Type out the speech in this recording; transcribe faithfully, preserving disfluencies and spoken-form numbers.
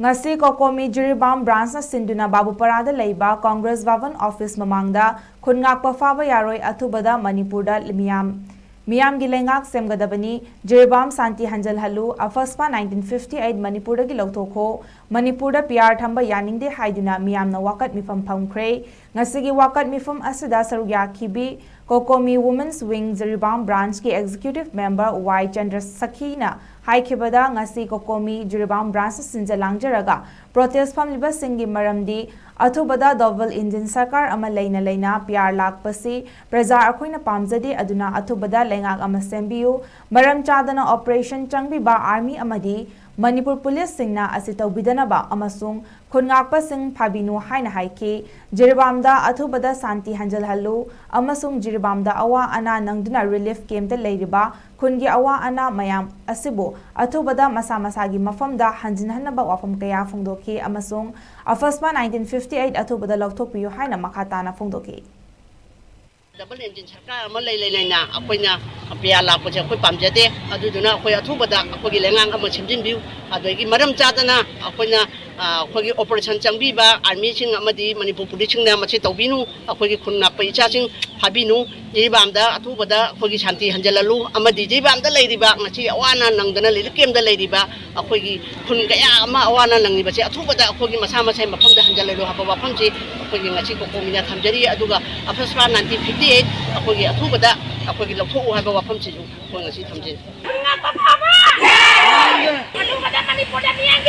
ꯉꯁꯤ ꯀꯣꯀꯣꯃꯤ ꯖꯤꯔꯤꯕꯥꯝ ꯕ꯭ꯔꯥꯟꯁꯅ ꯁꯤꯟꯗꯨꯅ ꯕꯥꯕꯨꯄꯔꯥꯗ ꯂꯩꯕ ꯀꯣꯡꯒ꯭ꯔꯦꯁ ꯚꯕꯟ ꯑꯣꯐꯤꯁ ꯃꯃꯥꯡꯗ ꯈꯨꯟ ꯉꯥꯛꯄ ꯐꯥꯕ ꯌꯥꯔꯣꯏ, ꯑꯊꯨꯕꯗ ꯃꯅꯤꯄꯨꯔꯗ ꯃꯤꯌꯥꯝ, ꯃꯤꯌꯥꯝꯒꯤ ꯂꯩꯉꯥꯛ ꯁꯦꯝꯒꯗꯕꯅꯤ, ꯖꯤꯔꯤꯕꯥꯝ ꯁꯥꯟꯇꯤ ꯍꯟꯖꯜꯍꯜꯂꯨ, ꯑꯐꯁꯄꯥ ꯅꯥꯏꯟꯇꯤꯟ ꯐꯤꯐꯇꯤ ꯑꯩꯠ ꯃꯅꯤꯄꯨꯔꯗꯒꯤ ꯂꯧꯊꯣꯛꯈꯣ, ꯃꯅꯤꯄꯨꯔꯗ ꯄꯤ ꯑꯥꯔ ꯊꯝꯕ ꯌꯥꯅꯤꯡꯗꯦ ꯍꯥꯏꯗꯨꯅ ꯃꯤꯌꯥꯝꯅ ꯋꯥꯀꯠ ꯃꯤꯐꯝ ꯐꯝꯈ꯭ꯔꯦ꯫ ꯉꯁꯤꯒꯤ ꯋꯥꯀꯠ ꯃꯤꯐꯝ ꯑꯁꯤꯗ ꯁꯔꯨꯛ ꯌꯥꯈꯤꯕꯤ ꯀꯣꯀꯣꯃꯤ ꯋꯨꯃꯦꯟꯁ ꯋꯤꯡ ꯖꯤꯔꯤꯕꯥꯝ ꯕ꯭ꯔꯥꯟꯁꯀꯤ ꯑꯦꯛꯖꯤꯀ꯭ꯌꯨꯇꯤꯚ ꯃꯦꯝꯕꯔ ꯋꯥꯏ ꯆꯟꯗ꯭ꯔ ꯁꯈꯤꯅ ꯍꯥꯏꯈꯤꯕꯗ, ꯉꯁꯤ ꯀꯣꯀꯣꯃꯤ ꯖꯤꯔꯤꯕꯥꯝ ꯕ꯭ꯔꯥꯟꯁꯅ ꯁꯤꯟꯖ ꯂꯥꯡꯖꯔꯒ ꯄ꯭ꯔꯣꯇꯦꯁ ꯐꯝꯂꯤꯕꯁꯤꯡꯒꯤ ꯃꯔꯝꯗꯤ ꯑꯊꯨꯕꯗ ꯗꯕꯜ ꯏꯟꯖꯤꯟ ꯁꯔꯀꯥꯔ ꯑꯃ ꯂꯩꯅ ꯂꯩꯅ ꯄꯤ ꯑꯥꯔ ꯂꯥꯛꯄꯁꯤ ꯄ꯭ꯔꯖꯥ ꯑꯩꯈꯣꯏꯅ ꯄꯥꯝꯖꯗꯦ, ꯑꯗꯨꯅ ꯑꯊꯨꯕꯗ ꯂꯩꯉꯥꯛ ꯑꯃ ꯁꯦꯝꯕꯤꯌꯨ, ꯃꯔꯝ ꯆꯥꯗꯅ ꯑꯣꯄꯔꯦꯁꯟ ꯆꯪꯕꯤꯕ ꯑꯥꯔꯃꯤ ꯑꯃꯗꯤ ꯃꯅꯤꯄꯨꯔ ꯄꯨꯂꯤꯁꯁꯤꯡꯅ ꯑꯁꯤ ꯇꯧꯕꯤꯗꯅꯕ ꯑꯃꯁꯨꯡ ꯈꯨꯟ ꯉꯥꯛꯄꯁꯤꯡ ꯐꯥꯕꯤꯅꯨ ꯍꯥꯏꯅ ꯍꯥꯏꯈꯤ꯫ ꯖꯤꯔꯤꯕꯥꯝꯗ ꯑꯊꯨꯕꯗ ꯁꯥꯟꯇꯤ ꯍꯟꯖꯜꯍꯜꯂꯨ ꯑꯃꯁꯨꯡ ꯖꯤꯔꯤꯕꯥꯝꯗ ꯑꯋꯥ ꯑꯅꯥ ꯅꯪꯗꯨꯅ ꯔꯤꯂꯤꯐ ꯀꯦꯝꯞꯇ ꯂꯩꯔꯤꯕ ꯈꯨꯟꯒꯤ ꯑꯋꯥ ꯑꯅꯥ ꯃꯌꯥꯝ ꯑꯁꯤꯕꯨ ꯑꯊꯨꯕꯗ ꯃꯁꯥ ꯃꯁꯥꯒꯤ ꯃꯐꯝꯗ ꯍꯟꯖꯤꯟꯍꯟꯅꯕ ꯋꯥꯐꯝ ꯀꯌꯥ ꯐꯣꯡꯗꯣꯛꯈꯤ ꯑꯃꯁꯨꯡ ꯑꯐꯁꯄꯥ ꯅꯥꯏꯟꯇꯤꯟ ꯐꯤꯐꯇꯤ ꯑꯩꯠ ꯑꯊꯨꯕꯗ ꯂꯧꯊꯣꯛꯄꯤꯌꯨ ꯍꯥꯏꯅ ꯃꯈꯥ ꯇꯥꯅ ꯐꯣꯡꯗꯣꯛꯈꯤ꯫ ꯗꯕꯜ ꯏꯟꯖꯤꯟ ꯁꯔꯀꯥꯔ ꯑꯃ ꯂꯩ ꯂꯩ ꯂꯩꯅ ꯑꯩꯈꯣꯏꯅ ꯄꯤ ꯑꯥꯔ ꯂꯥꯛꯄꯁꯦ ꯑꯩꯈꯣꯏ ꯄꯥꯝꯖꯗꯦ꯫ ꯑꯗꯨꯗꯨꯅ ꯑꯩꯈꯣꯏ ꯑꯊꯨꯕꯗ ꯑꯩꯈꯣꯏꯒꯤ ꯂꯩꯉꯥꯛ ꯑꯃ ꯁꯦꯝꯖꯤꯟꯕꯤꯌꯨ꯫ ꯑꯗꯒꯤ ꯃꯔꯝ ꯆꯥꯗꯅ ꯑꯩꯈꯣꯏꯅ, ꯑ, ꯑꯩꯈꯣꯏꯒꯤ ꯑꯣꯄꯔꯦꯁꯟ ꯆꯪꯕꯤꯕ ꯑꯥꯔꯃꯤꯁꯤꯡ ꯑꯃꯗꯤ ꯃꯅꯤꯄꯨꯔ ꯄꯨꯂꯤꯁꯁꯤꯡꯅ ꯃꯁꯤ ꯇꯧꯕꯤꯅꯨ꯫ ꯑꯩꯈꯣꯏꯒꯤ ꯈꯨꯟ ꯉꯥꯛꯄ ꯏꯆꯥꯁꯤꯡ ꯐꯥꯕꯤꯅꯨ꯫ ꯖꯤꯔꯤꯕꯥꯝꯗ ꯑꯊꯨꯕꯗ ꯑꯩꯈꯣꯏꯒꯤ ꯁꯥꯟꯇꯤ ꯍꯟꯖꯜꯍꯜꯂꯨ ꯑꯃꯗꯤ ꯖꯤꯔꯤꯕꯥꯝꯗ ꯂꯩꯔꯤꯕ ꯉꯁꯤ ꯑꯋꯥ ꯑꯅꯥ ꯅꯪꯗꯅ ꯔꯤꯂꯤꯐ ꯀꯦꯝꯞꯇ ꯂꯩꯔꯤꯕ ꯑꯩꯈꯣꯏꯒꯤ ꯈꯨꯟ ꯀꯌꯥ ꯑꯃ ꯑꯋꯥ ꯑꯅꯥ ꯅꯪꯂꯤꯕꯁꯦ ꯑꯊꯨꯕꯗ ꯑꯩꯈꯣꯏꯒꯤ ꯃꯁꯥ ꯃꯁꯥꯒꯤ ꯃꯐꯝꯗ ꯍꯟꯖꯜꯍꯜꯂꯨ ꯍꯥꯏꯕ ꯋꯥꯐꯝꯁꯤ ꯑꯩꯈꯣꯏꯒꯤ ꯉꯁꯤ ꯀꯣꯀꯣꯃꯤꯅ ꯊꯝꯖꯔꯤ꯫ ꯑꯗꯨꯒ ꯑꯐꯁꯄꯥ ꯅꯥꯏꯟꯇꯤꯟ ꯐꯤꯐꯇꯤ ꯑꯩꯠ ꯑꯩꯈꯣꯏꯒꯤ ꯑꯊꯨꯕꯗ ꯑꯩꯈꯣꯏꯒꯤ ꯂꯧꯊꯣꯛꯎ ꯍꯥꯏꯕ ꯋꯥꯐꯝꯁꯤꯁꯨ ꯑꯩꯈꯣꯏ ꯉꯁꯤ ꯊꯝꯖꯔꯤ꯫ ꯑꯊꯨꯕꯗ ꯃꯅꯤꯄꯨꯔꯗ ꯃꯤꯌꯥꯝ